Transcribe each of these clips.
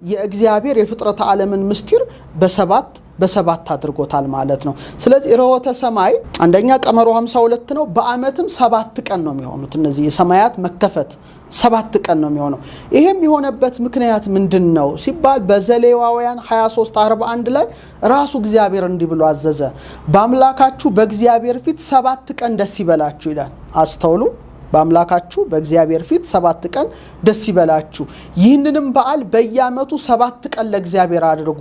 የእግዚአብሔር የፍጥረተ ዓለምን ምስጢር በሰባት በሰባት አድርጎታል ማለት ነው። ስለዚህ ርኅወተ ሰማይ አንደኛ ቀመሩ 52 ነው። በዓመትም 7 ቀን ነው የሚሆኑት። እነዚህ የሰማያት መከፈት 7 ቀን ነው የሚሆነው። ይሄም የሆነበት ምክንያት ምንድን ነው ሲባል በዘሌዋውያን 23:41 ላይ ራሱ እግዚአብሔር እንዲህ ብሎ አዘዘ። በአምላካችሁ በእግዚአብሔር ፊት 7 ቀን ደስ ይበላችሁ ይላል። አስተውሉ። በአምላካችሁ በእግዚአብሔር ፊት 7 ቀን ደስ ይበላችሁ። ይህንንም በዓል በየዓመቱ 7 ቀን ለእግዚአብሔር አድርጉ፣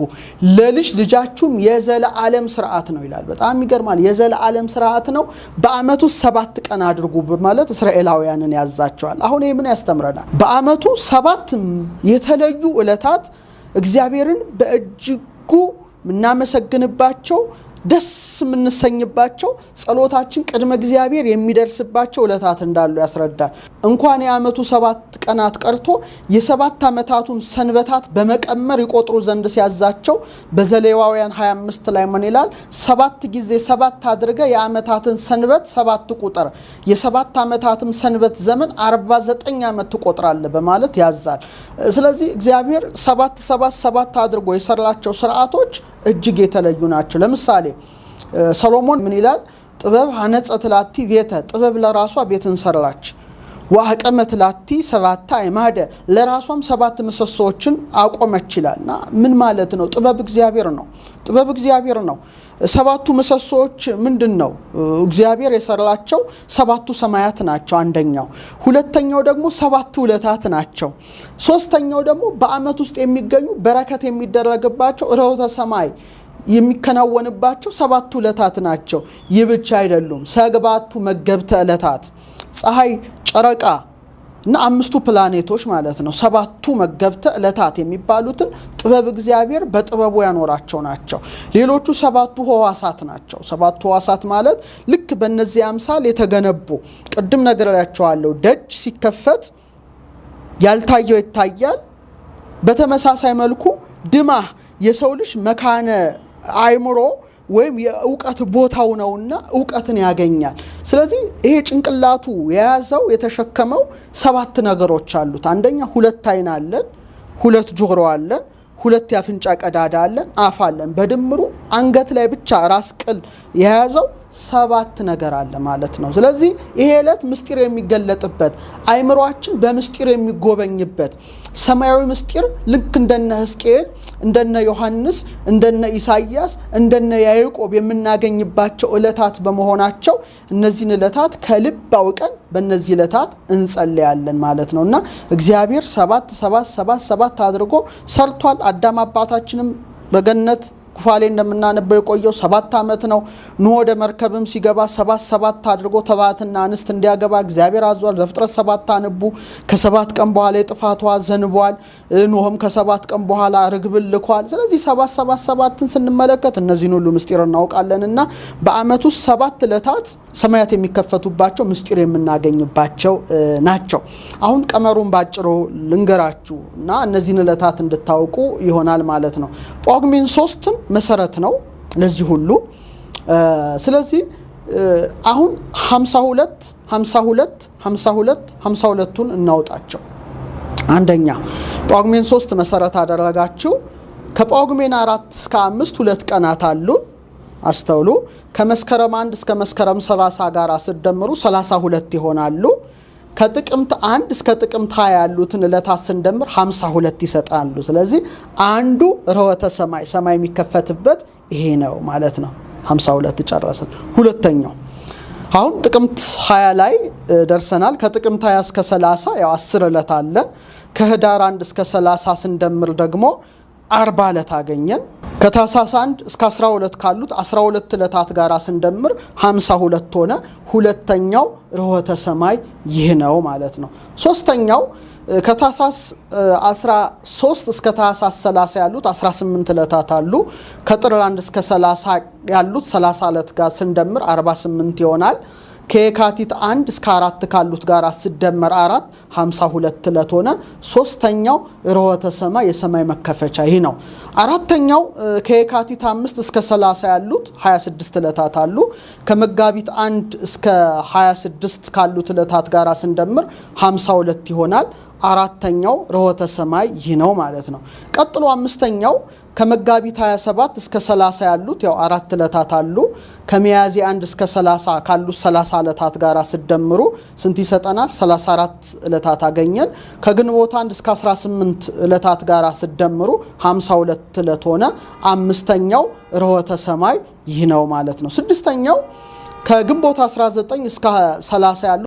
ለልጅ ልጃችሁም የዘለዓለም ስርዓት ነው ይላል። በጣም ይገርማል። የዘለዓለም ስርዓት ነው። በዓመቱ 7 ቀን አድርጉ በማለት እስራኤላውያንን ያዛቸዋል። አሁን ይህ ምን ያስተምረናል? በዓመቱ 7 የተለዩ ዕለታት እግዚአብሔርን በእጅጉ የምናመሰግንባቸው፣ ደስ የምንሰኝባቸው፣ ጸሎታችን ቅድመ እግዚአብሔር የሚደርስባቸው ዕለታት እንዳሉ ያስረዳል። እንኳን የዓመቱ 7 ቀናት ቀርቶ የ7 ዓመታቱን ሰንበታት በመቀመር ይቆጥሩ ዘንድ ሲያዛቸው በዘሌዋውያን 25 ላይ ምን ይላል? 7 ጊዜ 7 አድርገ የዓመታትን ሰንበት 7 ቁጥር፣ የ7 ዓመታትም ሰንበት ዘመን 49 ዓመት ትቆጥራለህ በማለት ያዛል። ስለዚህ እግዚአብሔር 7 7 7 አድርጎ የሰራቸው ስርዓቶች እጅግ የተለዩ ናቸው። ለምሳሌ ሰሎሞን ምን ይላል? ጥበብ ሐነጸት ላቲ ቤተ፣ ጥበብ ለራሷ ቤትን ሰራች። ወአቀመት ላቲ 7 አዕማደ፣ ለራሷም 7 ምሰሶዎችን አቆመች ይላል። እና ምን ማለት ነው? ጥበብ እግዚአብሔር ነው። ጥበብ እግዚአብሔር ነው። 7ቱ ምሰሶዎች ምንድነው? እግዚአብሔር የሰራቸው 7ቱ ሰማያት ናቸው አንደኛው። ሁለተኛው ደግሞ 7ቱ ዕለታት ናቸው። ሶስተኛው ደግሞ በዓመት ውስጥ የሚገኙ በረከት የሚደረግባቸው ርኅወተ ሰማይ የሚከናወንባቸው 7ቱ ዕለታት ናቸው። ይህ ብቻ አይደሉም። 7ቱ መገብተ ዕለታት ፀሐይ፣ ጨረቃ እና 5ቱ ፕላኔቶች ማለት ነው። 7ቱ መገብተ ዕለታት የሚባሉትን ጥበብ እግዚአብሔር በጥበቡ ያኖራቸው ናቸው። ሌሎቹ 7ቱ ህዋሳት ናቸው። 7ቱ ህዋሳት ማለት ልክ በእነዚህ አምሳል የተገነቡ፣ ቅድም ነግሬያቸዋለሁ። ደጅ ሲከፈት ያልታየው ይታያል። በተመሳሳይ መልኩ ድማህ የሰው ልጅ መካነ አእምሮ ወይም የእውቀት ቦታው ነውና እውቀትን ያገኛል። ስለዚህ ይሄ ጭንቅላቱ የያዘው የተሸከመው 7 ነገሮች አሉት። አንደኛ 2 አይን አለን፣ 2 ጆሮ አለን፣ 2 የአፍንጫ ቀዳዳ አለን፣ አፍ አለን። በድምሩ አንገት ላይ ብቻ ራስ ቅል የያዘው 7 ነገር አለ ማለት ነው። ስለዚህ ይሄ ዕለት ምስጢር የሚገለጥበት፣ አእምሮአችን በምስጢር የሚጎበኝበት ሰማያዊ ምስጢር ልክ እንደነ ሕዝቅኤል፣ እንደነ ዮሐንስ፣ እንደነ ኢሳይያስ፣ እንደነ ያዕቆብ የምናገኝባቸው ዕለታት በመሆናቸው እነዚህን ዕለታት ከልብ አውቀን በእነዚህ ዕለታት እንጸልያለን ማለት ነውና እግዚአብሔር 7 7 7 7 አድርጎ ሰርቷል። አዳም አባታችንም በገነት ኩፋሌ እንደምናነበው የቆየው 7 ዓመት ነው። ኖህ ወደ መርከብም ሲገባ 7 7 አድርጎ ተባትና እንስት እንዲያገባ እግዚአብሔር አዟል። ዘፍጥረት 7 አንቡ። ከ7 ቀን በኋላ የጥፋት ውሃ ዘንቧል። ኖህም ከ7 ቀን በኋላ ርግብን ልኳል። ስለዚህ 7 7 7ን ስንመለከት እነዚህን ሁሉ ምስጢር እናውቃለንና በዓመቱ 7 ዕለታት ሰማያት የሚከፈቱባቸው ምስጢር የምናገኝባቸው ናቸው። አሁን ቀመሩን ባጭሩ ልንገራችሁ እና እነዚህን ዕለታት እንድታውቁ ይሆናል ማለት ነው። ጳጉሜን 3ን መሰረት ነው ለዚህ ሁሉ። ስለዚህ አሁን 52 52 52 52ቱን እናውጣቸው። አንደኛ ጳጉሜን 3 መሰረት አደረጋችሁ። ከጳጉሜን 4 እስከ 5 2 ቀናት አሉ። አስተውሉ። ከመስከረም 1 እስከ መስከረም 30 ጋር ስትደምሩ 32 ይሆናሉ። ከጥቅምት 1 እስከ ጥቅምት 20 ያሉትን ዕለታት ስንደምር 52 ይሰጣሉ። ስለዚህ አንዱ ርኅወተ ሰማይ፣ ሰማይ የሚከፈትበት ይሄ ነው ማለት ነው። 52 ጨረስን። ሁለተኛው አሁን ጥቅምት 20 ላይ ደርሰናል። ከጥቅምት 20 እስከ 30 ያው 10 ዕለት አለን። ከህዳር 1 እስከ 30 ስንደምር ደግሞ 40 ዕለት አገኘን። ከታህሳስ 1 እስከ 12 ካሉት 12 ዕለታት ጋር ስንደምር 52 ሆነ። ሁለተኛው ርኅወተ ሰማይ ይህ ነው ማለት ነው። ሶስተኛው ከታህሳስ 13 እስከ ታህሳስ 30 ያሉት 18 ዕለታት አሉ። ከጥር 1 እስከ 30 ያሉት 30 ዕለት ጋር ስንደምር 48 ይሆናል። ከየካቲት 1 እስከ 4 ካሉት ጋር ሲደመር 4 52 ዕለት ሆነ። ሶስተኛው ርኅወተ ሰማይ የሰማይ መከፈቻ ይህ ነው። አራተኛው ከየካቲት 5 እስከ 30 ያሉት 26 ዕለታት አሉ። ከመጋቢት 1 እስከ 26 ካሉት ዕለታት ጋር ስንደምር 52 ይሆናል። አራተኛው ርሆተ ሰማይ ይህ ነው ማለት ነው። ቀጥሎ አምስተኛው ከመጋቢት 27 እስከ 30 ያሉት ያው 4 ዕለታት አሉ። ከሚያዝያ 1 እስከ 30 ካሉት 30 ዕለታት ጋር ስደምሩ ስንት ይሰጠናል? 34 ዕለታት አገኘን። ከግንቦት 1 እስከ 18 ዕለታት ጋር ስደምሩ 52 ዕለት ሆነ። አምስተኛው ርሆተ ሰማይ ይህ ነው ማለት ነው። ስድስተኛው ከግንቦት 19 እስከ 30 ያሉ